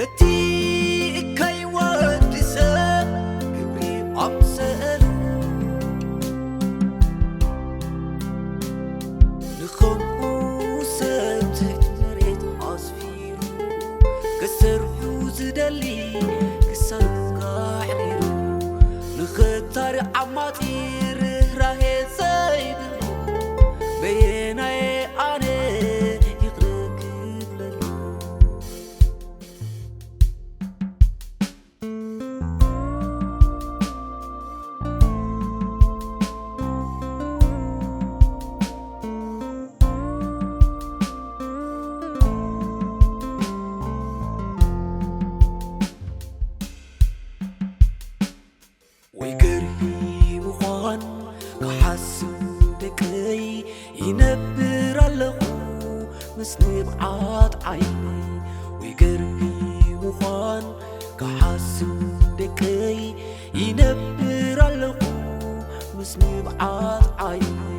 እቲ እካይ ወዲ ሰብ ግብሪ ኣምሰሉ ንኸምኡ ሰብ ትሕቲ መሬት ኣስፊሩ ክሰርሑ ዝደሊ ክሳዱ ኣሕሪሩ ንኽታሪ ዓማጺ ርህራሄ ዘይብሉ በየናየ ኣነ ይቕረ ክብለሉ። ወይ ገርሂ ምዃን ክሓስብ ደቀይ ይነብር ኣለኹ ምስ ንብዓት ዓይነይ። ወይ ገርሂ ምዃን ክሓስብ ደቀይ ይነብር ኣለኹ ምስ ንብዓት ዓይነይ።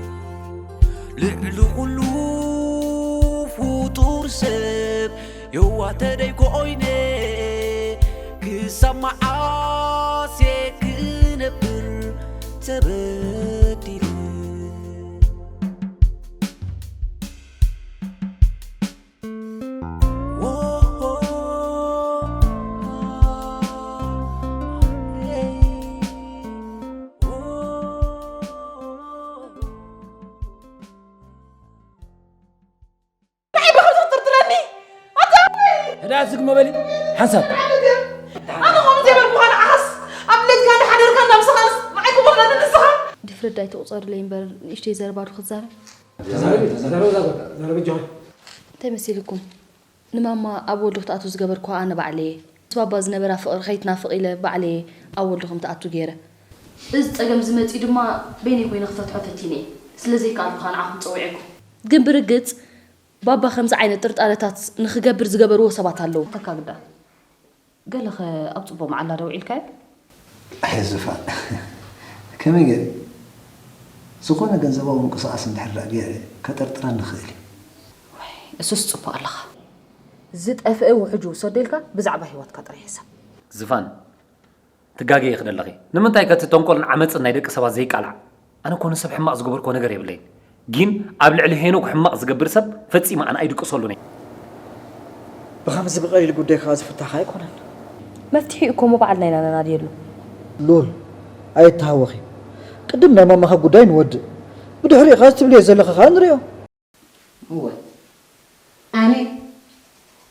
ልዕሊ ኩሉ ፍጡር ሰብ የዋህ ተደይ ኮይነ ክሳብ መዓስ እየ ክነብር ተበዲለ። ንዓይ ብኸምዚ ክትጥርጥረኒ? ኣታ ወይ! ሕዳ ዝግ መበሊ ሓንሳብ። ኣነ ከምኡ ዘይበልኩኻ ንዓኻስ ኣብ ለሊትካ እንዳሓደርካ እንዳምሰኻንስ ንዓይ ክመኽረኒ ንስኻ? ድፍረት ዳይ ትቑጸርለይ እምበር ንእሽተይ ዘረባ ዶ ክትዛረብ? ተዛረቢ፣ ተዛረቢ፣ ተዛረቢ፣ ተዛረቢ፣ ጆሃን። እንታይ መሲልኩም? ንማማ ኣብ ወልዱ ክትኣቱ ዝገበርኩዋ ኣነ ባዕለየ። ምስ ባባ ዝነበራ ፍቕሪ ከይትናፍቕ ኢለ ባዕለየ ኣብ ወልዱ ከም ትኣቱ ገይረ። እዚ ጸገም እዚ መጺኡ ድማ በይነይ ኮይነ ክፈትሖ ፈቲነ እየ። ስለ ዘይከኣልኩ ከኣ ንዓኹም ጸዊዐኩም። ግን ብርግጽ ባባ ከምዚ ዓይነት ጥርጣረታት ንኽገብር ዝገበርዎ ሰባት ኣለዉ። ተካግዳ፣ ገለኸ ኣብ ጽቡቕ መዓላ ዶ ውዒልካዮ? ኣይ ዝፋን፣ ከመይ ገይረ? ዝኾነ ገንዘባዊ ምንቅስቓስ እንድሕር ደኣ ገይረ፣ ከጠርጥረኒ ይኽእል እዩ። ወይ፣ እሱስ ጽቡቕ ኣለኻ። ዝጠፍአ ውሕጅ ውሰዶ ኢልካ ብዛዕባ ህይወትካ ጥራይ ሕሰብ። ዝፋን፣ ትጋገ ኢኺ ዘለኺ። ንምንታይ ከ እቲ ተንኮልን ዓመጽን ናይ ደቂ ሰባት ዘይቃላዕ? ኣነ እኮ ንሰብ ሕማቕ ዝገበርክዎ ነገር የብለይን። ግን ኣብ ልዕሊ ሄኖክ ሕማቕ ዝገብር ሰብ ፈጺመ ኣነ ኣይድቅሰሉን እየ። ብኸምዚ ብቐሊል ጉዳይ ከኣ ዝፍታሕ ኣይኮነን። መፍትሒኡ እኮ እሞ ባዕልና ኢና ነናድየሉ። ሉል፣ ኣይተሃወኺ። ቅድም ናይ ማማኻ ጉዳይ ንወድእ። ብድሕሪኡ ከኣ እዚ ትብልዮ ዘለኺ ከኣ ንርእዮ። እወ፣ ኣነ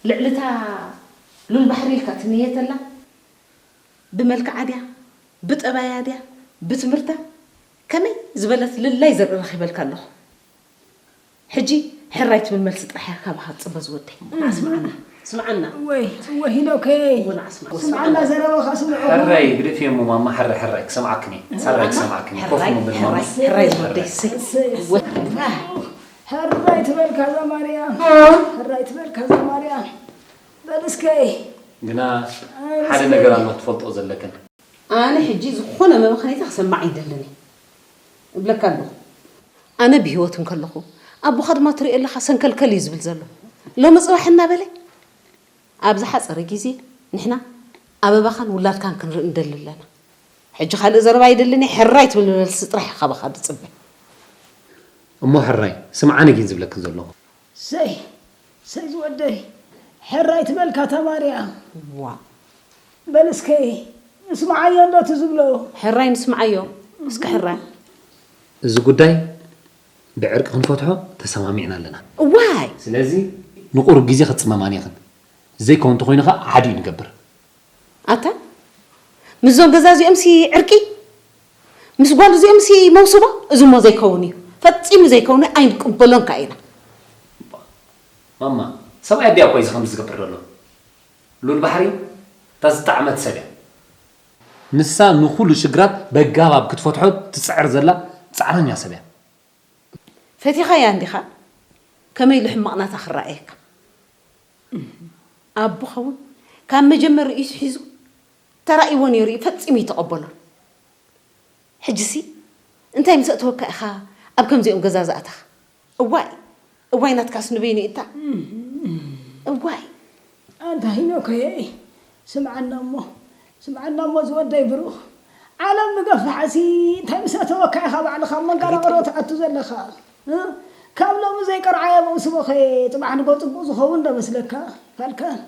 ልዕሊ እታ ሉል ባሕሪ ኢልካ ትንየተላ፣ ብመልክዓ ድያ፣ ብጠባያ ድያ፣ ብትምህርታ፣ ከመይ ዝበለት ልላይ ዘርኢ ረኺበልካ ኣለኹ። ሕጂ ሕራይ ትብል መልሲ ጥራሕ እያ ካባኻ ዝጽበ ዝወደይ። ንዓ ስምዓና፣ ስምዓና። እወይ፣ እወ ሂኖከይ። እወ ንዓ ስምዓና። ስምዓና ዘረባኻ ስምዑ። ሕራይ ግደፍዮ እሞ ማማ፣ ሕራይ፣ ሕራይ ክሰምዓክን እየ። ሕራይ ክሰምዓክን እየ። ኮፍ ሕራይ፣ ምብል ማማ። ሕራይ፣ ሕራይ ዝወደይ፣ እሰይ። እሰይ፣ እሰይ። እወ። ሕራይ ትበልካ እዛ ማርያም። ሕራይ ትበልካ እዛ ማርያም። በል እስከ። ግና ኣነ ሓደ እስከ። ነገር ኣሎ ክትፈልጦ ዘለክን። ኣነ ሕጂ ዝኾነ መመኽነይታ ክሰምዕ ኣይደልን እየ። እብለካ ኣለኹ። ኣነ ብህይወት እንከለኹ፣ ኣቦኻ ድማ ትሪኦ ኣለኻ፣ ሰንከልከል እዩ ዝብል ዘሎ። ሎሚ ጽባሕ እናበለ፣ ኣብ ዝሓጸረ ግዜ ንሕና ኣበባኻን ውላድካን ክንርኢ ንደሊ ኣለና። ሕጂ ካልእ ዘረባ ኣይደልን እየ፣ ሕራይ ትብል መልሲ ጥራሕ እየ ካባኻ ዝጽበ። እሞ ሕራይ፣ ስምዓኒ ግን ዝብለክን ዘለኹ። ሰይ፣ ሰይ ዝወደይ፣ ሕራይ ትበልካ እታ ማርያም። ዋ። በል እስከ፣ ንስምዓዮ እንዶ እቲ ዝብሎ። ሕራይ ንስምዓዮ፣ እስከ ሕራይ። እዚ ጉዳይ ብዕርቂ ክንፈትሖ ተሰማሚዕና ኣለና። እዋይ! ስለዚ ንቁሩብ ግዜ ክትጽመማኒ ኢኽን። ዘይከውን እንተኾይኑ ኸኣ ሓዲኡ ንገብር። ኣታ፣ ምስዞም ገዛ እዚኦምሲ ዕርቂ? ምስ ጓል እዚኦምሲ መውስቦ? እዚ እሞ ዘይከውን እዩ። ፈጺሙ ዘይከውን እዩ፣ ኣይንቅበሎን ከኣ ኢና። ማማ፣ ሰብኣይ ኣደይ እኮ እዩ እዚ ከምዚ ዝገብር ዘሎ። ሉል ባሕሪ፣ እታ ዝጠዓመት ሰብ እያ። ንሳ ንኹሉ ሽግራት በጋባብ ክትፈትሖ ትጽዕር ዘላ ጻዕረኛ ሰብ እያ። ፈቲኻያ እንዲኻ? ከመይ ኢሉ ሕማቕ ናታ ክረኣየካ? ኣቦኻ እውን ካብ መጀመሪኡ ሒዙ ተራእይዎ ነይሩ እዩ፣ ፈጺሙ ኣይተቐበሎን። ሕጂሲ እንታይ ምስ ኣእተወካ ኢኻ ኣብ ከምዚኦም ገዛ ዝኣተኻ? እዋይ፣ እዋይ ናትካስ ንበይኑ እታ። እዋይ። ኣንታ ሂኖከየይ፣ ስምዓና እሞ፣ ስምዓና እሞ ዝወደይ ብሩኽ፣ ዓለም ምገፋሕሲ እንታይ ምስ ኣተወካ ኢኻ ባዕልኻ ኣብ መንቀራቕሮ ትኣቱ ዘለኻ? እ? ካብ ሎሚ ዘይቀርዓዮ መውስቦኸ ጽባሕ ንጎ ጽቡቕ ዝኸውን ዶ መስለካ? ፋልካን፣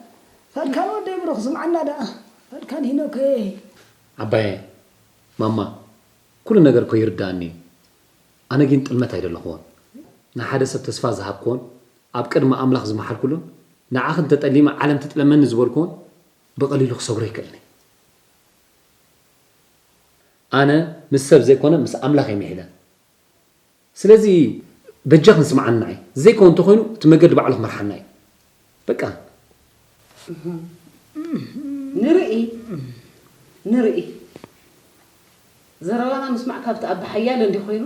ፋልካን ወደይ ብሩኽ ስምዓና ደኣ። ፋልካን ሂኖከይ። ዓባየ፣ ማማ፣ ኩሉ ነገር እኮ ይርድኣኒ እዩ። ኣነ ግን ጥልመት ኣይደለኹዎን። ንሓደ ሰብ ተስፋ ዝሃብኩዎን ኣብ ቅድሚ ኣምላኽ ዝመሓልኩሉን ንዓኺ እንተጠሊመ ዓለም ትጥለመኒ ዝበልኩዎን ብቐሊሉ ክሰግሮ ኣይክእልን እየ። ኣነ ምስ ሰብ ዘይኮነ ምስ ኣምላኽ እየ ምሒለ። ስለዚ በጃኽን ስምዓኒ ንዓይ። ዘይከውን እንተኾይኑ እቲ መገዲ ባዕሉ ክመርሓና እዩ። በቃ። ንርኢ ንርኢ ዘረባና ምስማዕ ካብቲ ኣብ ሓያለ እንዲ ኮይኑ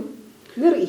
ንርኢ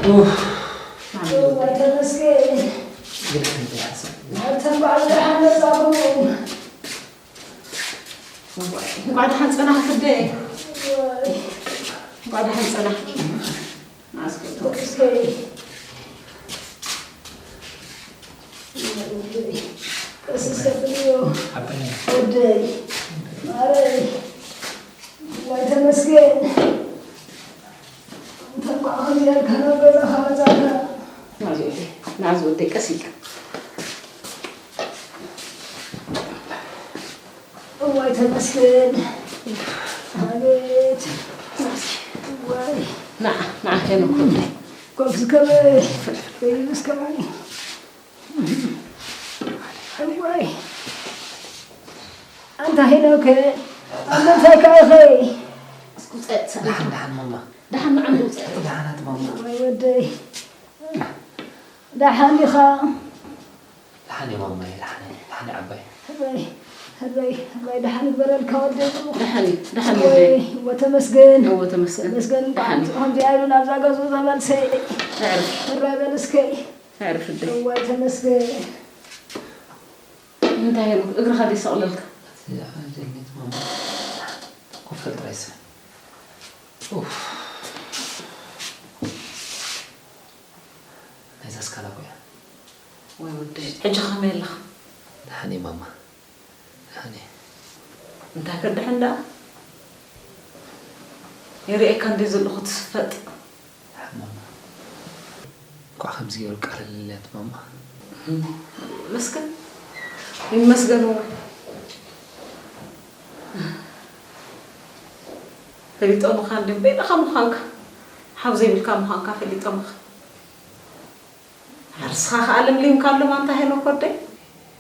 እዋይ ተመስገን። ግድፍ እንተይሓሰብ። ኣንተም በዓል ደሓን መጻኹም። እዋይ፣ እንቋዕ ደሓን ጸናሕኪ ኣደይ። እዋይ። እንቋዕ ደሓን ጸናሕኪ። ኣስገዶ። እስከይ። ቀስ ሰብልዮ። ዓባይ። ወደይ። ማረይ። እዋይ ተመስገን። እንተ እኳ ከምዚ ያልካ ናብ ገዛኻ መጻእካ። ናዚ ወደይ፣ ናዚ ወደይ፣ ቀስ ኢልካ። እዋይ ተመስገን። ኣቤት። እዋይ። ንዓ፣ ንዓ፣ ሄኖክ ወደይ። ኮፍ እስከ በል። ከይዱ እስከ በል። እዋይ። ኣንታ ሄኖክ፣ ኣብ ምንታይ ከ ኢኸ? እስኩ ጸጥ፣ ጸጥ። ደሓን፣ ደሓን ማማ። ደሓን ንዓም ውጸእ። ደሓናት ማማ። ወይ ወደይ። ደሓን ኢኻ? ደሓን እየ ማማየ፣ ደሓን እየ፣ ደሓን እየ ዓባይ። ህበይ፣ ህበይ፣ ህበይ፣ ደሓን ይግበረልካ ወደይ። ደሓን እዩ፣ ደሓን እዩ ወይ፣ ወደይ። እወ ተመስገን። እወ ተመስገን። ተመስገን፣ ደሓን እዩ። ከምዚኣ ኢሉ ናብዛ ገዝኡ ተመልሰ። ኣዕርፍ። ህራይ በል እስከይ። ኣዕርፍ ወደይ። እዋይ ተመስገን። እንታይ ሄኖክ፣ እግርኻ ደይሰቕለልካ? እቲ ኣጀሊት ማማ ኮፍ በል ጥራይ ስለ። ኡፍ። ናይዛ ስካላ እኮ እያ። ወይ ወደይ፣ ሕጂ ከመይ ኣለኻ? ደሓን እየ ማማ፣ ደሓን እየ። እንታይ ከድሕን ደኣ? ይርእየካ እንድየ ዘለኹ ትስፈጥ። ደሓን ማማ። እንኳዕ ከምዚ ገይሩ ቀለለልያት ማማ። መስገን ይመስገን እወ። ፈሊጦምኻ እንድዮም በይንኻ ምዃንካ፣ ሓው ዘይብልካ ምዃንካ ፈሊጦምኻ። ዓርስኻ ኸኣ ለምሊምካ ኣሎ ኣንታ ሄኖክ ወደይ።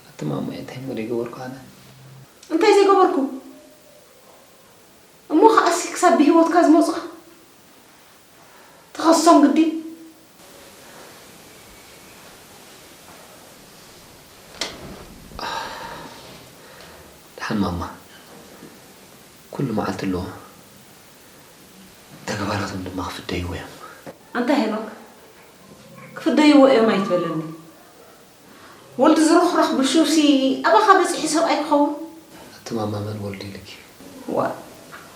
ኣቲ ማማ እንታይ እሞ ዘይገበርኩ ኣነ? እንታይ ዘይገበርኩ? እሞ ኸኣሲ ክሳብ ብህይወትካ ዝመጹኻ ትኸሶም ግዲ? ደሓን ማማ፣ ኩሉ መዓልቲ ኣለዎ። ተግባራቶም ድማ ክፍደይዎ እዮም። ኣንታ ሄኖክ፣ ክፍደይዎ እዮም ኣይትበለኒ። ወልዲ ዝረኽረኽ ብሹሲ ኣባኻ በጺሑ ሰብኣይ ክኸውን? ኣቲ ማማ መን ወልዲ ኢልኪ? ዋ፣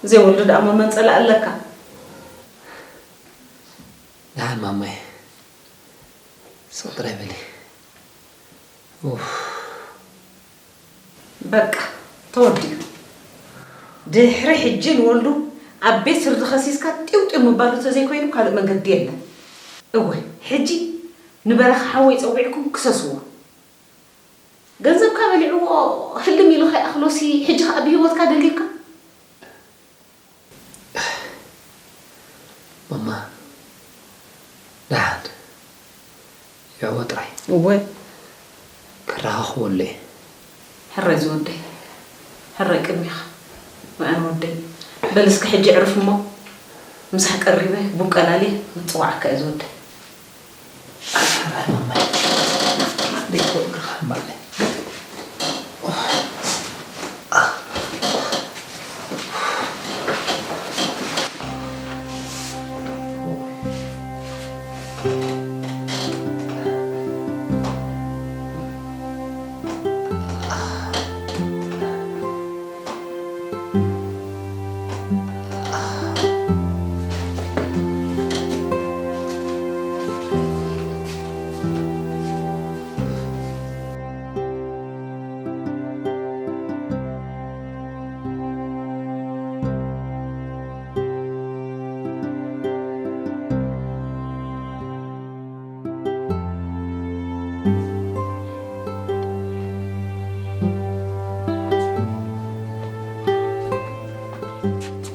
ዘይወልዲ ደኣ መን ጸላእ ኣለካ? ደሓን ማማይ፣ ስቕ ጥራይ በሊ። ኡፍ። በቃ፣ ተወዲኡ። ድሕሪ ሕጂ ንወልዱ ኣብ ቤት ፍርዲ ከሲስካ ጢው ጢው ምባሉ ተዘይኮይኑ ካልእ መንገዲ የለን። እወ፣ ሕጂ ንበረኻ ሓወይ ጸዊዕኩም ክሰስዎ። ገንዘብካ በሊዕዎ ህልም ኢሉ ከይኣኽሎሲ ሕጂ ከኣ ብህይወትካ ደልዩካ? ማማ፣ ደሓን ይዕወ ጥራይ። እወ። ከረኻኽቦ ኣለየ። ሕራይ ዝወደይ፣ ሕራይ ቅድሚኻ። ወኣን ወደይ። በል እስከ ሕጂ ዕርፍ እሞ፣ ምሳሕ ቀሪበ፣ ቡን ቀላልየ፣ ምጽዋዓካ እየ ዝወደይ። ኣሰራይ ማማይ። ደቂ እግርኻ እምባለይ።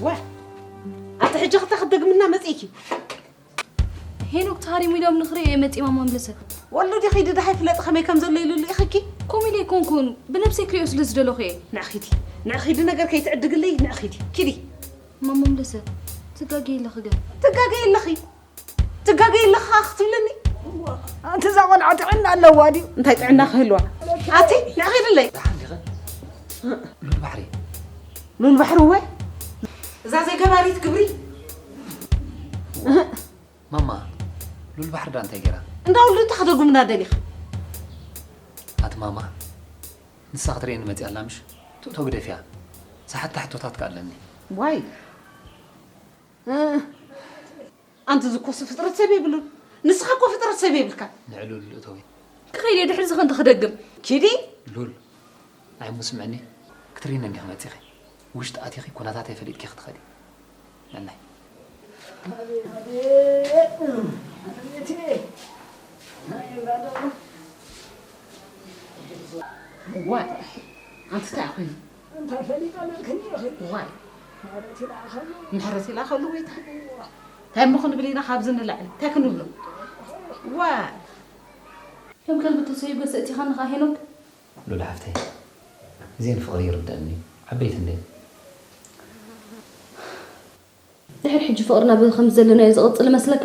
ዋ፣ ኣቲ ሕጂ ክልተ ክትደግምና መጺእኪ? ሄኖክ ተሃሪሙ ኢሎም ንኽርእዮ እየ መጺእ ማማ ምለሰ። ወሉ ዲኺ ድዳሃይ ፍለጥ ከመይ ከም ዘሎ ኢሉ ልኢኽኪ? ከምኡ ኢለ ኣይኮንኩን፣ ብነብሰይ ክርእዮ ስለ ዝደለኹ እየ። ንዕ ኺዲ፣ ንዕ ኺዲ ነገር ከይትዕድግለይ፣ ንዕ ኺዲ፣ ኪዲ። ማማ ምለሰ፣ ትጋገይ ኣለኺ ግን። ትጋገይ ኣለኺ? ትጋገይ ኣለኻ ክትብለኒ? ኣንቲ እዛ ቆልዓ ጥዕና ኣለዋ ድዩ? እንታይ ጥዕና ክህልዋ? ኣቲ ንዕኺድለይ። ደሓን ዲኸ? ሉል ባሕሪ። ሉል ባሕሪ እወ። እዛ ዘይገባሪት ግብሪ። ማማ፣ ሉል ባሕሪ ዳ እንታይ ገይራ? እንዳ ወልዱ እንታይ ክደጉምና ደሊኻ? ኣቲ ማማ፣ ንሳ ክትርእየኒ መጺኣ ኣላ ምሽ? ትእቶ ግደፍያ። ዝሓታ ሕቶታት ከ ኣለኒ። ዋይ። እ፣ ኣንቲ ዝኮስ ፍጥረት ሰብ የብሉን። ንስኻ እኮ ፍጥረት ሰብ የብልካ። ንዕሉል እተዊ። ክኸይድ እየ ድሕሪ ዝኸንተ ክደግም። ኪዲ። ሉል። ኣይ፣ እሞ ስምዕኒ፣ ክትርእይኒ እንዲኺ መጺኺ። ውሽጢ ኣቲኺ ኩነታተይ ፈሊጥኪ ክትኸዲ። መናይ። ዋይ፣ ኣንቲ እንታይ ኮይኑ? እንታይ ፈሊጣ መልክኒ ኢኺ? ዋይ፣ ምሕረት ይልኣኸሉ። ምሕረት ይልኣኸሉ ጎይታ። እንታይ እሞ ክንብል ኢና ካብዚ ንላዕሊ? እንታይ ክንብሎ? ዋይ። ከም ከልቢ ተሰይበ ሰእቲኻኒ ኸኣ ሄኖክ? ሉል ሓፍተይ፣ እዚኤን ፍቕሪ ይርደኣኒ፣ ዓበይቲ እንድየን። ድሕሪ ሕጂ ፍቕርና ብኸምዚ ዘለናዮ ዝቕጽል እመስለካ?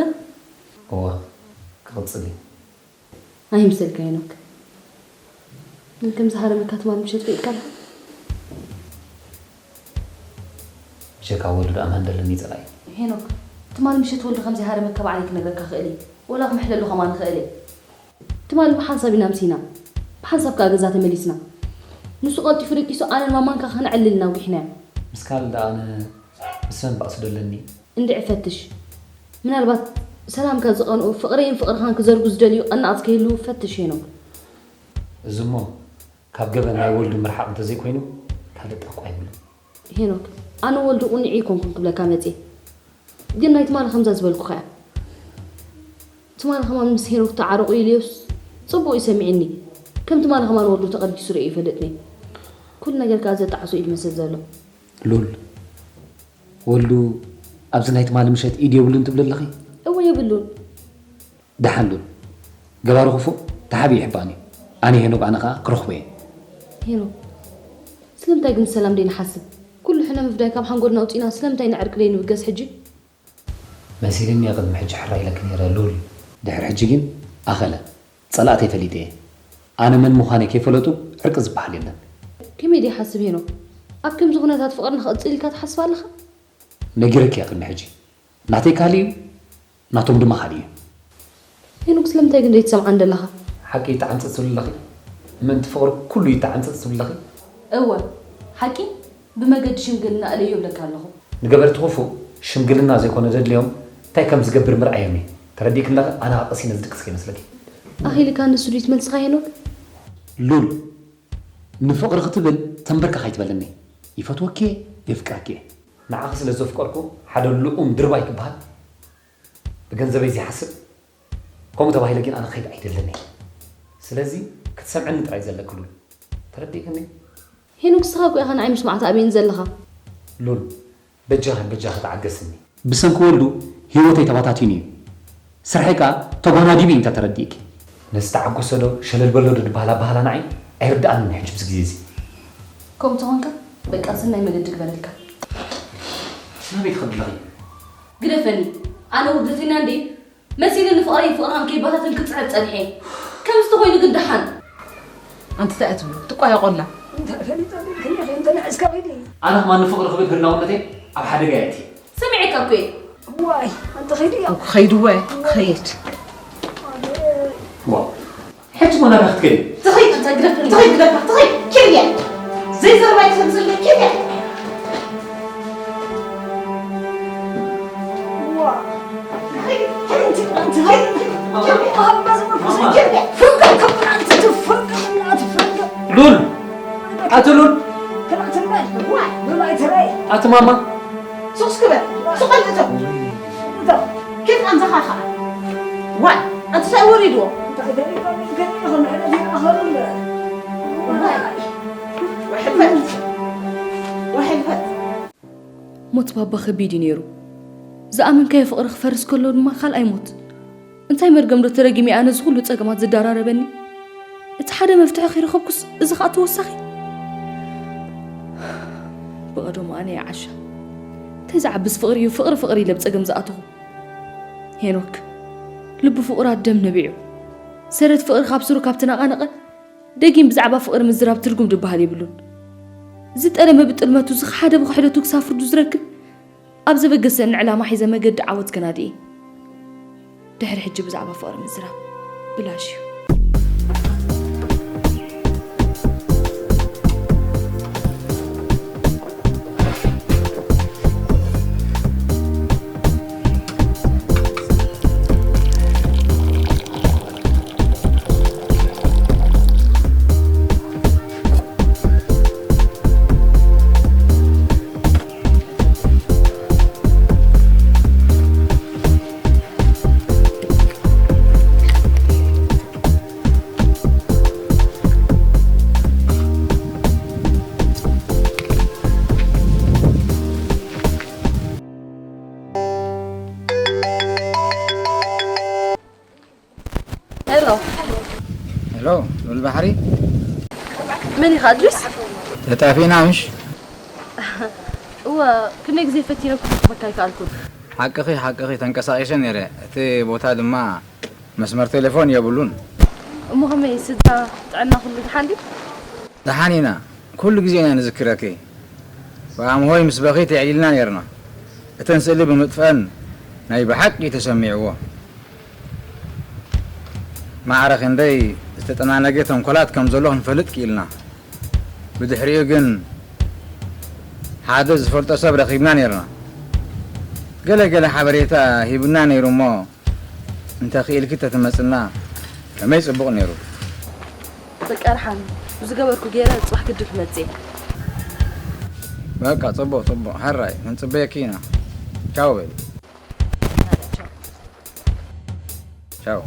እወ፣ ክቕጽል እዩ። ኣይምሰልካ ሄኖክ። ግን ከም ዝሃረመካ ትማል ምሸት ርኢካ ኣለኻ? ብጀካ ወልዱ ኣማን ደለኒ ጸላኢ። ሄኖክ፣ ትማል ምሸት ወልዱ ከም ዘይሃረመካ ባዕለይ ክነግረካ ክእል እየ። ወላ ክምሕለሉ ከማን ክእል እየ። ትማሊ ብሓንሳብ ኢና ኣምሲና፣ ብሓንሳብ ከኣ ገዛ ተመሊስና። ንሱ ቀልጢፉ ደቂሱ፣ ኣነን ማማን ከኣ ከነዕልል ኢና ኣውጊሕናዮ። ምስ ካልእ ደኣ ኣነ ምስ መን ባእሲ ዶ ኣለኒ? እንድዒ ፈትሽ። ምናልባት ሰላምካ ዝቐንኡ፣ ፍቕረይን ፍቕርኻን ክዘርጉ ዝደልዩ ቀናኣት ከይህልዉ ፈትሽ ሄኖክ። እዚ እሞ ካብ ገበን ናይ ወልዱ ምርሓቕ እንተዘይኮይኑ ካልእ ጠንቋ የብሉን። ሄኖክ፣ ኣነ ወልዱ ቁኑዕ ኣይኮንኩን ክብለካ መጽየ። ግን ናይ ትማሊ ከምዛ ዝበልኩኻ እያ። ትማሊ ከማን ምስ ሄኖክ ተዓረቑ ኢለዮስ ጽቡቕ እዩ ሰሚዕኒ። ከም ትማሊ ከማን ወልዱ ተቐዲሱ ርእየ ይፈልጥኒ። ኩሉ ነገር ከኣ ዘጣዕሶ እዩ ዝመስል ዘሎ። ሉል፣ ወልዱ ኣብዚ ናይ ትማሊ ምሸት ኢድ የብሉን ትብሊ ኣለኺ? እወ የብሉን። ደሓን ሉል፣ ገባሪ ክፉእ ተሓቢኡ ይሕባእን እዩ። ኣነ ሄኖክ ኣነ ከኣ ክረኽቦ እየ። ሄኖክ፣ ስለምንታይ ግን ሰላም ደይንሓስብ? ኩሉ ሕነ ምፍዳይ ካብ ሓንጎልና ኣውጺእና ስለምንታይ ንዕርቂ ደይንብገስ ሕጂ? መሲልኒ እየ ቅድሚ ሕጂ ሕራይ ኢለኪ ነይረ ሉል። ድሕሪ ሕጂ ግን ኣኸለ፣ ጸላእተይ ፈሊጠ እየ። ኣነ መን ምዃነይ ከይፈለጡ ዕርቂ ዝበሃል የለን። ከመይ ደይሓስብ ሄኖክ? ኣብ ከምዚ ኩነታት ፍቕርና ክቕጽል ኢልካ ትሓስብ ኣለኻ? ነጊረኪ እየ ቅድሚ ሕጂ። ናተይ ካልእ እዩ፣ ናቶም ድማ ካልእ እዩ። ሄኖክ ስለምንታይ ግን ዘይትሰምዓን ዘለኻ? ሓቂ ይተዓንጽጽ ትብሊ ኣለኺ? ምእንቲ ፍቕሪ ኩሉ ይተዓንጽጽ ትብሊ ኣለኺ? እወ፣ ሓቂ ብመገዲ ሽምግልና እለዮ እብለካ ኣለኹ። ንገበርቲ ክፉእ ሽምግልና ዘይኮነ ዘድልዮም እንታይ ከም ዝገብር ምርኣዮም እዩ። ተረዲእኪ ኣለኺ? ኣነ ኸኣ ቀሲነ ዝድቅስ ከይመስለኪ። ኣኺልካ ንሱ ድዩ ትመልስኻ ሄኖክ? ሉል፣ ንፍቕሪ ክትብል ተንበርከኽ ኣይትበልኒ። ይፈትወኪ እየ፣ የፍቅረኪ እየ። ንዓኺ ስለ ዘፍቀርኩ ሓደ ልኡም ድርባይ ክበሃል ብገንዘበይ ዘይሓስብ ከምኡ ተባሂለ ግን ኣነ ክኸይድ ኣይደልን እየ። ስለዚ ክትሰምዕኒ ጥራይ ዘለኪ ሉል። ተረዲእክኒ? ሄኖክ ንስኻ እኮ ኢኻ ንዓይ ምስማዕ ተኣብየኒ ዘለኻ። ሉል፣ በጃኺ በጃኺ ተዓገስኒ። ብሰንኪ ወልዱ ህይወተይ ተባታቲኑ እዩ። ስርሐይ ከኣ ተጓናዲቡ እዩ እንተ ተረዲእኪ። ነዚ ተዓጎሶ ዶ ሸለል በሎ ዶ ድበሃል ኣበሃህላ ንዓይ ኣይርድኣንን እዩ ሕጂ ብዚ ግዜ እዚ። ከምኡ ተኾንካ በቃ ሰናይ መገዲ ግበረልካ። ናበይ ትኸዲ ኣለኺ? ግደፈኒ። ኣነ ውርደተኛ እንዴ? መሲልኒ ፍቕረይን ፍቕርኻን ከይበታተን ክጽዕር ጸኒሐ። ከምዚ ተኾይኑ ግን ደሓን። ኣንቲ እንታይ እያ ትብሎ? ትቋየቖላ። እንታይ ፈሊጠ ቢልክኒ ኢኺ እንተ ንዕስካ ኺዲ። ኣነ ኸማን ንፍቕሪ ክብል ህላውነተይ ኣብ ሓደጋ እየ ኣእትየ። ሰሚዐካ እኮ እየ። ዋይ፣ ኣንቲ ኺዲ እያ። ክኸይድ እወ፣ ክኸይድ። ዋው። ሕጂ እሞ ናበይ ክትከዲ? ትኸይድ፣ እንታይ ግደፈኒ። ትኸይድ፣ ግደፋ፣ ትኸይድ። ኪድ እያ። ዘይዘረባ ኣይትሰምስልኒ፣ ኪድ እያ። ዋ። ሉል፣ ኣቲ ሉል። ኣቲ ማማ። ሱቕ እስኪ በል፣ ሱቕ በል እቶ። እቶ። ኬፍ ኣምሳኻ ኸዓ። ዋይ፣ ኣቲ ሻይ ወሪድዎ። ዋይ። ወሕልፈት። ወሕልፈት። ሞት ባባ ከቢድ እዩ ነይሩ። ዝኣመንካዮ ፍቕሪ ክፈርስ ከሎ ድማ ካልኣይ ሞት። እንታይ መርገም ዶ ተረጊመ ኣነ እዚ ኩሉ ጸገማት ዝደራረበኒ? እቲ ሓደ መፍትሒ ከይረኸብኩስ እዚ ኸኣ ተወሳኺ? ብቐደሙ ኣነ እየ ዓሻ። እንታይ ዝዓብስ ፍቕሪ እዩ ፍቕሪ ፍቕሪ ኢለ ኣብ ጸገም ዝኣተኹ? ሄኖክ፣ ልቢ ፍቑራት ደም ነቢዑ። ሰረት ፍቕሪ ካብ ስሩ ካብ ተነቓነቐ፣ ደጊም ብዛዕባ ፍቕሪ ምዝራብ ትርጉም ድበሃል የብሉን። ዝጠለመ ብጥልመቱ፣ ዝኸሓደ ብኽሕደቱ ክሳብ ፍርዱ ዝረክብ፣ ኣብ ዘበገሰኒ ዕላማ ሒዘ መገዲ ዓወት ከናዲ እየ። ድሕሪ ሕጂ ብዛዕባ ፍቕሪ ምዝራብ ብላሽ እዩ። ሄሎ። ሄሎ፣ ሉል ባሕሪ። መን ኢኻ? ኣድሪስ? ተጣፊእና ምሽ? እወ፣ ክንደይ ግዜ ፈቲነ ክረኽበካ ኣይከኣልኩን። ሓቅኺ፣ ሓቅኺ፣ ተንቀሳቒሰ ነይረ። እቲ ቦታ ድማ መስመር ቴሌፎን የብሉን። እሞ ከመይ ስድራ፣ ጥዕና ኩሉ ደሓን ድዩ? ደሓን ኢና። ኩሉ ግዜ ኢና ንዝክረኪ። ብኣምሆይ ምስ በኺ ተዕሊልና ነይርና። እተን ስእሊ ብምጥፍአን ናይ ብሓቂ ተሰሚዕዎ። ማዕረ ክንደይ ዝተጠናነገ ተንኮላት ከም ዘሎ ክንፈልጥ ክኢልና። ብድሕሪኡ ግን ሓደ ዝፈልጦ ሰብ ረኺብና ነይርና። ገለ ገለ ሓበሬታ ሂብና ነይሩ እሞ፣ እንተ ክኢልኪ ተትመጽና ከመይ ጽቡቕ ነይሩ። በቃ ደሓን፣ ዝገበርኩ ገይረ ጽባሕ ግድን ክመጽእ እየ። በቃ ጽቡቕ፣ ጽቡቕ፣ ሕራይ ክንጽበየኪ ኢና። ቻው በሊ። ቻው።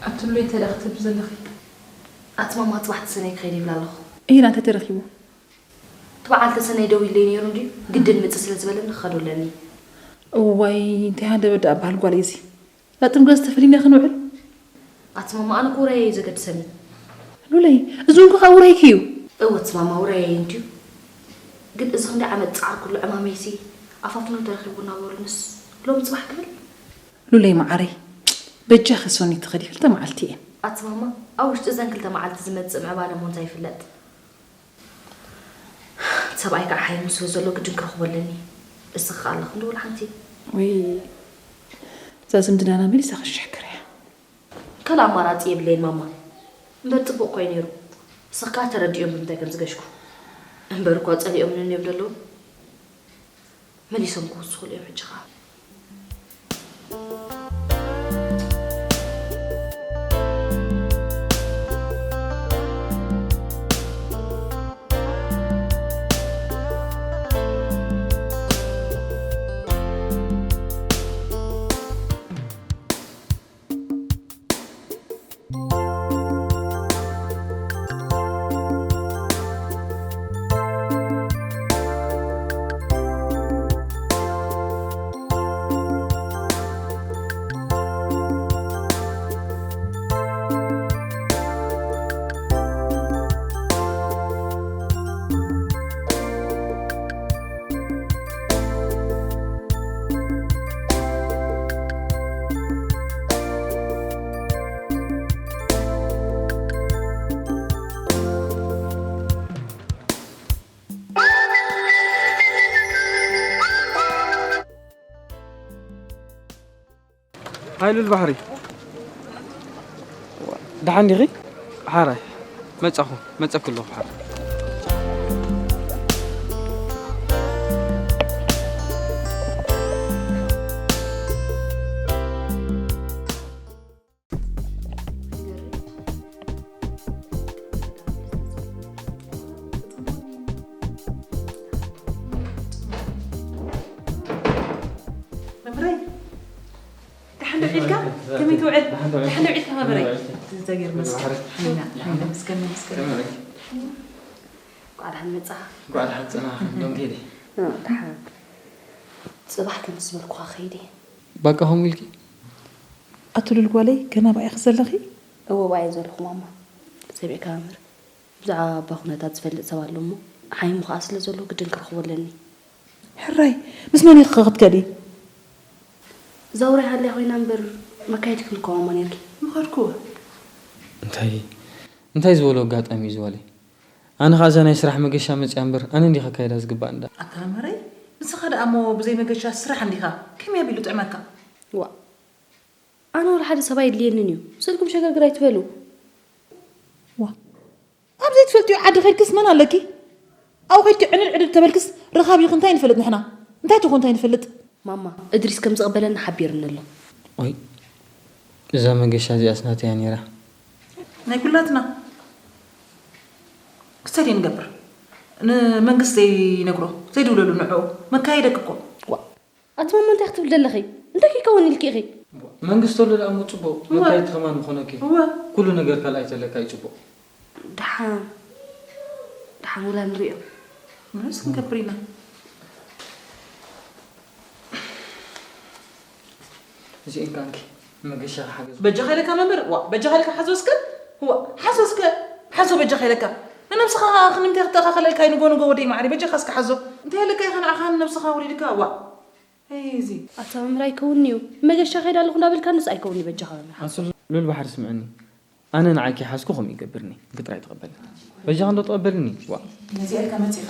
ኣትሉይ ተዳኽትብ ዘለኺ። ኣቲ ማማ፣ ጽባሕ ተሰነይ ክኸይድ ይብል ኣለኹ። እሂ፣ ናተ ተረኺቡ። እቲ በዓል ተሰነይ ደው ኢለይ ነይሩ እንድዩ፣ ግድን ምጽእ ስለ ዝበለኒ ክኸዶ ኣለኒ። እዋይ፣ እንታይ ሃንደበት ደኣ በሃል ጓል እዚ። ላጥም ገዝ ተፈሊና ክንውዕል? ኣቲ ማማ፣ ኣነ እኮ ውራየይ እዩ ዘገድሰኒ። ሉለይ፣ እዚ እውን ከዓ ውራይኪ እዩ። እወ፣ ኣቲ ማማ፣ ውራየይ እንድዩ። ግን እዚ ክንደይ ዓመት ጻዕርኩሉ ዕማመይሲ ኣፋፍኖ ተረኺቡ እናበሉንስ ሎም ጽባሕ ክብል? ሉለይ መዓረይ፣ በጃኺ ሶኒ ትኸዲ ክልተ መዓልቲ እየን። ኣቲ ማማ፣ ኣብ ውሽጢ እዘን ክልተ መዓልቲ ዝመጽእ ምዕባለ እሞ እንታይ ይፍለጥ? ሰብኣይ ከዓ ሓይሙ ስለ ዘሎ ግድን ክረኽቦ ኣለኒ። እስኺ ከኣ ኣለኺ እንዶ ወላ ሓንቲ። ወይ፣ እዛ ዝምድናና መሊሳ ክሽሕክር እያ። ካልእ ኣማራጺ የብለይን ማማ። እምበር ጽቡቕ እኮ እዩ ነይሩ። እስኺ ከኣ ተረድኦም ብምንታይ ከም ዝገሽኩ። እምበር እኳ ጸሊኦምኒ እዮም ዘለዉ። መሊሶም ክውስኹሉ እዮም ሕጂ ኸኣ። ሃይሉል ባሕሪ። ደሓን ዲኺ? ሓራይ። መጻኹ፣ መጸኩ ኣለኹ ሓራይ። መብረይ፣ ደሓን ዶ ውዒልካ? ከመይ ትውዕል? ደሓን ዶ ውዒልካ? ደሓን ዶ ውዒልካ መብረይ? ደሓን ውዒልካ። እግዚኣብሔር ይመስገን። ባሕሪ። ሓሚና፣ ሓሚና፣ መስገን፣ መስገን። ከመይ ውዒልኪ? እንኳዕ ደሓን መጻኻ። እንኳዕ ደሓን ጸናሕኪ። ዶም ከይደ። እ፣ ደሓን። ጽባሕ ከም ዝበልኩኻ ከይደ። ባቃ ከምኡ ኢልኪ? ኣቲ ሉል ጓለይ፣ ገና ብኣይኺ ዘለኺ? እወ፣ ብኣይ ዘለኹ ማማ። ሰሚዕካ መምህር። ብዛዕባ ኣባ ኩነታት ዝፈልጥ ሰብ ኣሎ እሞ፣ ሓሚሙ ኸኣ ስለ ዘሎ ግድን ክረኽቦ ኣለኒ። ሕራይ፣ ምስ መን ኢኺ ክትከዲ? እዛ ውራይ ሃልያ ኮይና እምበር፣ መካየዲ ክንከዋሞ ነርኪ። ምኸድኩ። እንታይ፣ እንታይ ዝበሎ ኣጋጣሚ እዩ ዝዋለይ? ኣነ ኸኣ እዛ ናይ ስራሕ መገሻ መጽያ እምበር፣ ኣነ እንዲኻ ካይዳ ዝግባእ እንዳ። ኣታ መረይ፣ ንስኻ ደኣ እሞ ብዘይ መገሻ ስራሕ እንዲኻ፣ ከመይ ኣቢሉ ጥዕመካ? ዋ፣ ኣነ ወላ ሓደ ሰብ ኣየድልየንን እዩ። ስልኩም ሸገርግር ኣይትበሉ። ዋ፣ ኣብ ዘይትፈልጥዮ ዓዲ ኸድክስ መን ኣለኪ? ኣብኡ ኸድኪ ዕንድ ዕድድ ተበልክስ ረኻቢኺ እንታይ ንፈልጥ ንሕና? እንታይ ትኾን እንታይ ንፈልጥ? ማማ፣ እድሪስ ከም ዝቕበለና ሓቢሩኒ ኣሎ። ኦይ፣ እዛ መገሻ እዚኣስ ናተይ እያ ነይራ። ናይ ኩላትና። ክሰድ ንገብር። ንመንግስቲ ዘይነግሮ፣ ዘይድውለሉ ንዕኡ። መካየደክ እኮ። ዋ፣ ኣቲ ማማ እንታይ ክትብል ዘለኺ? እንታይ ከይከውን ኢልኪ ኢኺ? መንግስቲ ኣሎ ደኣ እሞ ጽቡቕ፣ እወ። መካየድቲ ከማን ምኾነኪ። እወ። ኩሉ ነገር ካልኣይ ተለካ እዩ ጽቡቕ። ደሓን፣ ደሓን ውላ ንሪኦ። ምንስ ክንገብር ኢና? እዚኤን ካንኪ መገሻ ሓገዝ። በጃኻ ኢለካ መምህር፣ ዋ፣ በጃኻ ኢለካ ሓዞ እስከ። ዋ፣ ሓዞ እስከ። ሓዞ በጃኻ ኢለካ። ንነብስኻ ክንምንታይ ክተኻኸለልካ እዩ ንጎ ንጎ ወደይ ማዕሪ። በጃኻ እስከ ሓዞ። እንታይ ኢለካ ኢኻ ንዓኻ ንነብስኻ ወሪድካ? ዋ። ኣይ፣ እዚ። ኣታ መምህር ኣይከውንን'ዩ። መገሻ ከይደ ኣለኹ እንዳበልካንስ ኣይከውንን'ዩ በጃኻ መምህር። ኣንስር ሉል ባሕሪ ስምዕኒ። ኣነ ንዓይኪ ሓዝኩ ከምኡ ይገብርኒ። ግጥራይ ተቐበልኒ። በጃኻ እንዶ ተቐበልኒ። ዋ። ነዚኣ ኢልካ መጺኻ?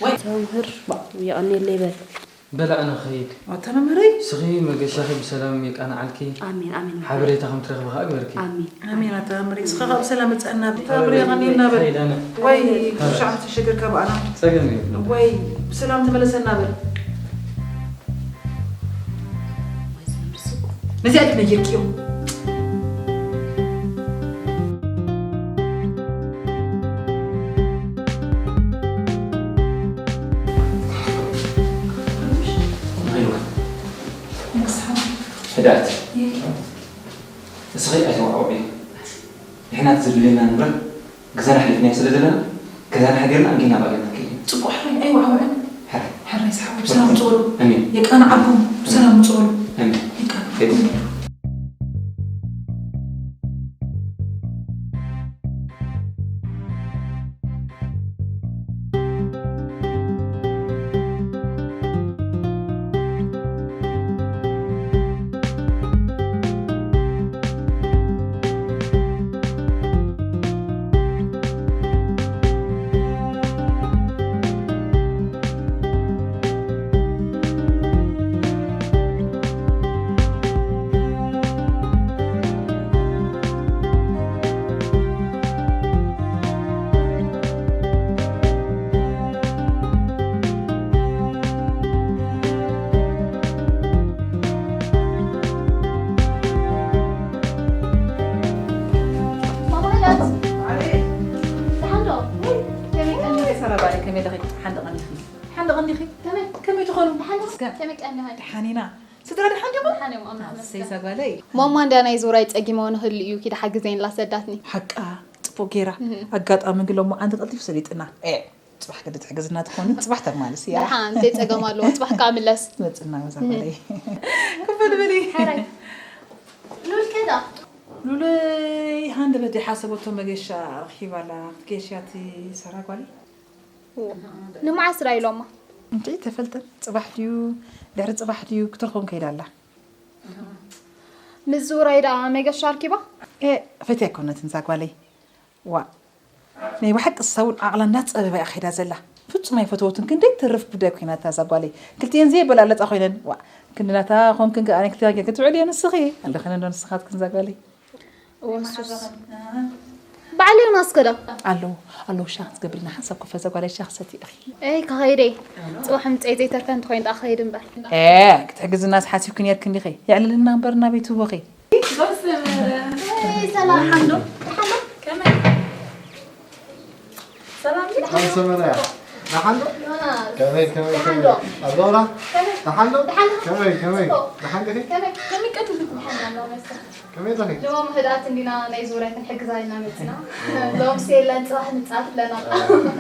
ወይ። ኣታ መምህር፣ ዋ። የቐንየለይ በል። በላ ኣነ ክኸይድ። ኣታ መምህረይ። ስኺ መገሻኺ ብሰላም የቃንዓልኪ። ኣሜን፣ ኣሜን። ሓበሬታ ከም ትረኽቢ ኸኣ ግበርኪ። ኣሜን። ኣሜን ኣታ መምህረይ። ስኻ ኸኣ ብሰላም መጽኣና። ኣታ መምህረይ የቐንየልና በል። ከይድ ኣነ። ወይ፣ ካብ ሻዕቲ ሽግር ካብ ኣና። ጸገም የብሉን። ወይ፣ ብሰላም ተመለሰና በል። ነዚኣ ድነጊርክዮም። ሕዳት። እስኺ ኣይተዋዕውዒ። ንሕና እቲ ዘድልየና ንብረት ገዛና ሓሊፍናዮ ስለ ዘለና፣ ገዛና ሓዲርና ኣንጊና ባዕልና ንከይድ ኢና። ጽቡቕ ሕራይ ኣይወዓውዕን። ሕራይ። ሕራይ ዝሓወይ ብሰላም ምጽኡ በሉ። ኣሜን። የቃንዓኩም ብሰላም ምጽኡ በሉ። ኣሜን። የቃንዓኩም። ማማ ሄላት። ኣቤት። ደሓን ዶ? ከመይ ቀኒኺ? ሰላም ኣበይ፣ ከመይ ኣለኺ? ሓንቲ ቀኒኺ። ሓንቲ ቀኒኺ። ከመይ? ከመይ ትኾኑ? ደሓን ዶ? እስከ። ከመይ ቀኒኺ? ደሓን ኢና። ስድራ ደሓን ዲኹም? ደሓን እዮም፣ ኣምላኽ ኣሰይ፣ ይመስገን። እዛ ጓለይ። ማማ እንድያ ናይ ዙራይ ጸጊማዮ ንኽህሉ እዩ፣ ኪዲ ሓግዘኒ ኢላ ሰዳትኒ። ሓቃ፣ ጽቡቕ ጌራ። እህ። ኣጋጣሚ ግን ሎሚ ዓንዲ ቀልጢፉ ሰሊጥና። ኤ፣ ጽባሕ ግዲ ትሕግዝና ትኾኒ፣ ጽባሕ ተማልስ እያ። ደሓን፣ እንታይ ጸገም ኣለዎ? ጽባሕ ከኣ ምለስ። ትመጽና በዛ እህ። ጓለይ። ክፈል በሊ። ሕራይ። ሉል ከዳ? ሉለይ ሃንደበት ዘይሓሰበቶ መገሻ ረኺባ ኣላ። ክትገይሽ እያ እቲ ሰራ ጓለይ። ንምዓስ ራይ ኢሎማ? እንተ ተፈልጠን፣ ጽባሕ ድዩ፣ ድሕሪ ጽባሕ ድዩ ክትረኽቦም ከይዳ ኣላ። ምስ ዝውራይ ደኣ መገሻ ኣርኪባ? ኤ፣ ፈትያ ኣይኮነትን እዛ ጓለይ። ዋ፣ ናይ ብሓቂ እሳ እውን ዓቕላ እናጸበባ እያ ከይዳ ዘላ። ፍጹም ኣይፈተወትን፣ ክንደይ ትርፍ ጉዳይ ኮይናታ እዛ ጓለይ። ክልቲኤን ዘየበላለጻ ኮይነን፣ ዋ፣ ክንዲ ናታ ኮንክን ከኣ ናይ ክልቲኤን ጌርክን ትውዕልዮ ንስኺ። ኣለኽን እንዶ ንስኻትክን እዛ ጓለይ። ወሱስ። በዓል ዮናስ ከ ዶ? ኣለዉ፣ ኣለዉ፣ ሻሂ ክትገብርልና ሓንሳብ ኮፍ እዛ ጓለይ ሻሂ ክሰቲ ኢኺ። ኤይ፣ ክኸይድ እየ። ጽባሕ ምጸይ ዘይተርፈ እንተኾይኑ ደኣ ክኸይድ እምበር። ኤ፣ ክትሕግዝናስ ሓሲብኪ ኔርኪ እንዲኺ። የዕልልና እምበር ናበይ ትህወኺ? ኤይ፣ ሰላም። ደሓን ዶ? ደሓን ዶ? ከመይ? ሰላም ድዩ? ሰላም ሰመራ። ደሓን ዶ? ዮናስ። ከመይ፣ ከመይ፣ ደሓን ከመይ? ዶ? ኣብ ዞራ? ከመይ? ደሓን ዶ? ደሓን ዶ? ከመይ፣ ከመይ? ጽቡቕ። ደሓን ዲኺ? ከመይ? ከመይ ቀቲልኩ ደሓን ኣለኹ መስተ? ከመይ ኣለኺ? ሎሚ ህድኣት እንዲና ናይ ዙርያ ክንሕግዛ ኢልና መጺና። ሎምስ የለን፣ ጽባሕ ንጻወት ኣለና።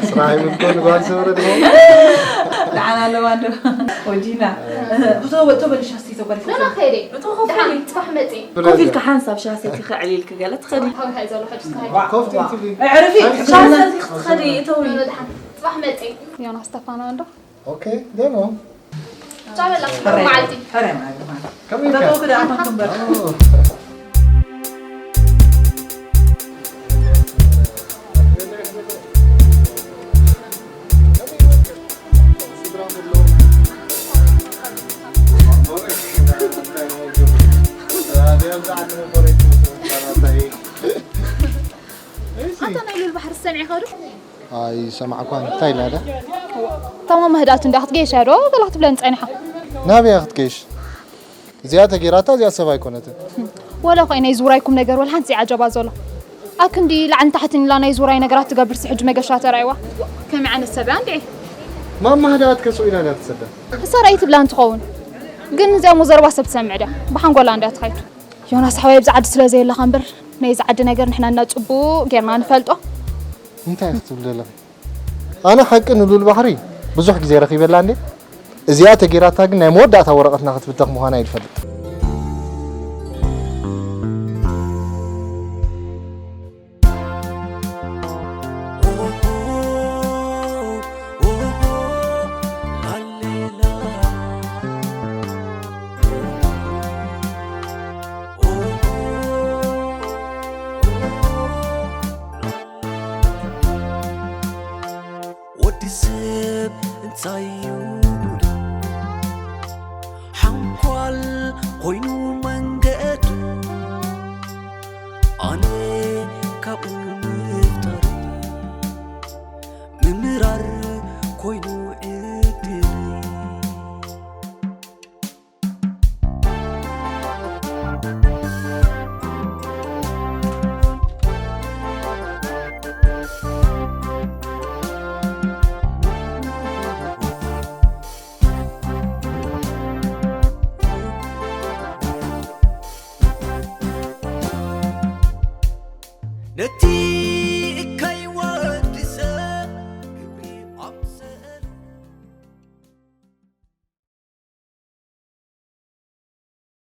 ስራሕ ይምልኮ ንጓል ሰብረ ድሞ? ደሓን ኣለዋ ዶ? ወጂና። እቶ፣ እቶ በልሻ እስቲ ተጓልኩ። ኖ፣ ኖ፣ ከይደ። እቶ ኮፍ ደሓን፣ በሊ። ጽባሕ መጺ። ኮፍ ኢልካ ሓንሳብ ሻሂ ሰቲኺ ዕልልኪ ገለ ትኸዲ። ሃው፣ ሃይ፣ ዘሎ ሕጂ ትኸዲ። ኮፍ ኢልኪ። ኣዕርፊ፣ ኖ፣ ኖ፣ ሻሂ ደሓን። ሰቲኺ ትኸዲ፣ እተዊ። ኖ፣ ኖ፣ ደሓን። ጽባሕ መጺ። ዮናስ ተፋና እንዶ? ኦኬ፣ ደሞ። ቻው በላ፣ ሕራይ፣ መዓልቲ። ሕራይ መዓልቲ። ከመይ ኢልካ? ደሞ ክዳ ኣፋን ክንበር። ኦ። ኣታ ናይ ሉል ባሕሪ ሰሚዕኻ ዶ? ኣይሰማዕኳን። እንታይ ኢላ ዳ? ታማሚ ህድኣት እንዳ ክትገይሽ እያ ዶ? ገላ ክትብለኒ ጸኒሓ። ናበይ እያ ክትገይሽ? እዚኣ ተገይራታ፣ እዚኣ ሰብ ኣይኮነትን። ወላ ኾይ ናይ ዙራይኩም ነገር ወላ ሓንቲ ዘይዓጀባ ዘሎ። ኣክንዲ ላዕልን ታሕትን ኢላ ናይ ዙራይ ነገራት ትገብር ሲ ሕጂ መገሻ ተራይዋ። ከመይ ዓይነት ሰብ እያ እንዴ? ማማ ህድኣት ከስኡ ኢላ እያ ትሰዳ። እሳ ራእይ ትብላ እንትኸውን። ግን እዚኣ ሞ ዘረባ ሰብ ትሰምዕ ድያ? ብሓንጎላ እንድያ ትኸይድ። ዮናስ ሓወይ፣ ኣብዚ ዓዲ ስለ ዘየለኻ እምበር፣ ናይዚ ዓዲ ነገር ንሕና እና ጽቡቕ ጌርና ንፈልጦ። እንታይ ክትብል ዘለኺ? ኣነ ሓቂ ንሉል ባሕሪ ብዙሕ ግዜ ረኺበላ እንዴ? እዚኣ ተጌራታ ግን ናይ መወዳእታ ወረቐትና ክትብተኽ ምዃና እዩ ዝፈልጥ። ወዲ ሰብ እንታይ እዩ ጉዱ? ሓንኳል ኮይኑ መንገዱ፣ ኣነ ካብኡ ምፍጣር፣ ምምራር ኮይኑ ዕድል። ነቲ